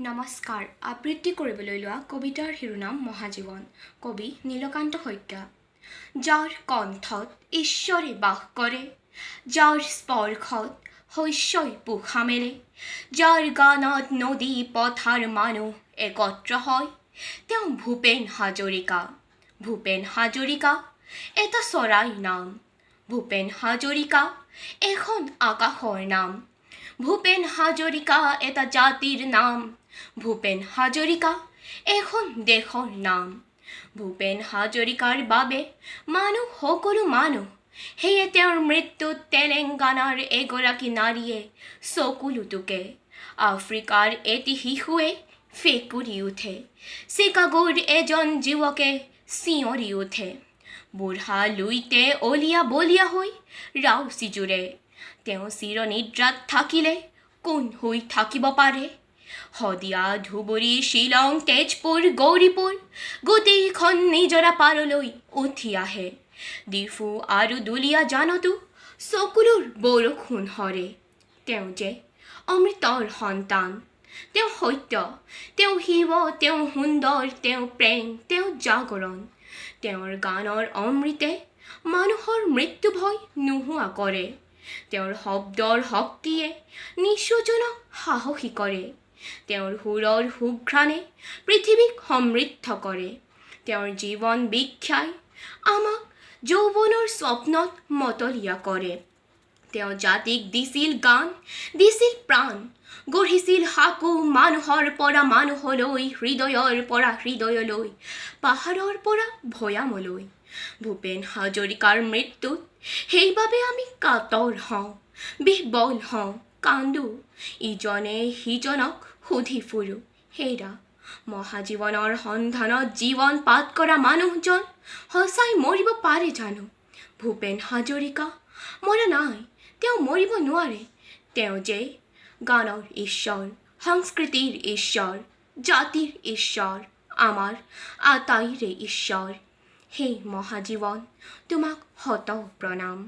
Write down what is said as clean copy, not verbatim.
নমস্কাৰ। আবৃত্তি কৰিবলৈ লোৱা কবিতাৰ শিৰোনাম মহাজীৱন। কবি নীলকান্ত শইকীয়া। যাৰ কণ্ঠত ঈশ্বৰে বাস কৰে, যাৰ স্পৰ্শত শস্যই পোখা মেলে, যাৰ গানত নদী, পথাৰ, মানুহ একত্ৰ হয়, তেওঁ ভূপেন হাজৰিকা। ভূপেন হাজৰিকা এটা চৰাইৰ নাম। ভূপেন হাজৰিকা এখন আকাশৰ নাম। ভূপেন হাজৰিকা এটা জাতিৰ নাম। ভূপেন হাজৰিকা এখন দেশৰ নাম। ভূপেন হাজৰিকাৰ বাবে মানুহ সকলো মানুহ। সেয়ে তেওঁৰ মৃত্যুত তেলেংগানাৰ এগৰাকী নাৰীয়ে চকুলো টুকে, আফ্ৰিকাৰ এটি শিশুৱে ফেকুৰি উঠে, চিকাগোৰ এজন যুৱকে চিঞৰি উঠে, বুঢ়া লুইতে অলীয়া বলীয়া হৈ ৰাউচি জোৰে। তেওঁ চিৰনিদ্ৰাত থাকিলে কোন শুই থাকিব পাৰে? শদিয়া, ধুবুৰী, শ্বিলং, তেজপুৰ, গৌৰীপুৰ গোটেইখন নিজৰা পাৰলৈ উঠি আহে। ডিফু আৰু দুলীয়াজানতো চকুলোৰ বৰষুণ সৰে। তেওঁ যে অমৃতৰ সন্তান, তেওঁ সত্য, তেওঁ শিৱ, তেওঁ সুন্দৰ, তেওঁ প্ৰেম, তেওঁ জাগৰণ। তেওঁৰ গানৰ অমৃতে মানুহৰ মৃত্যু ভয় নোহোৱা কৰে। তেওঁৰ শব্দৰ শক্তিয়ে নিঃস্বজনক সাহসী কৰে। তেওঁৰ সুৰৰ সুঘ্ৰাণে পৃথিৱীক সমৃদ্ধ কৰে। তেওঁৰ জীৱন ভিক্ষাই আমাক যৌৱনৰ স্বপ্নত মতলীয়া কৰে। তেওঁ জাতিক দিছিল গান, দিছিল প্ৰাণ, গঢ়িছিল সাঁকো মানুহৰ পৰা মানুহলৈ, হৃদয়ৰ পৰা হৃদয়লৈ, পাহাৰৰ পৰা ভৈয়ামলৈ। ভূপেন হাজৰিকাৰ মৃত্যুত সেইবাবে আমি কাতৰ হওঁ, বিহ্বল হওঁ, কান্দো, ইজনে সিজনক সুধি ফুৰোঁ, হেৰা, মহাজীৱনৰ সন্ধানত জীৱন পাত কৰা মানুহজন সঁচাই মৰিব পাৰে জানো? ভূপেন হাজৰিকা মৰা নাই, তেওঁ মৰিব নোৱাৰে। তেওঁ যে গানৰ ঈশ্বৰ, সংস্কৃতিৰ ঈশ্বৰ, জাতিৰ ঈশ্বৰ, আমাৰ আটাইৰে ঈশ্বৰ। হে মহাজীৱন, তোমাক শত প্ৰণাম।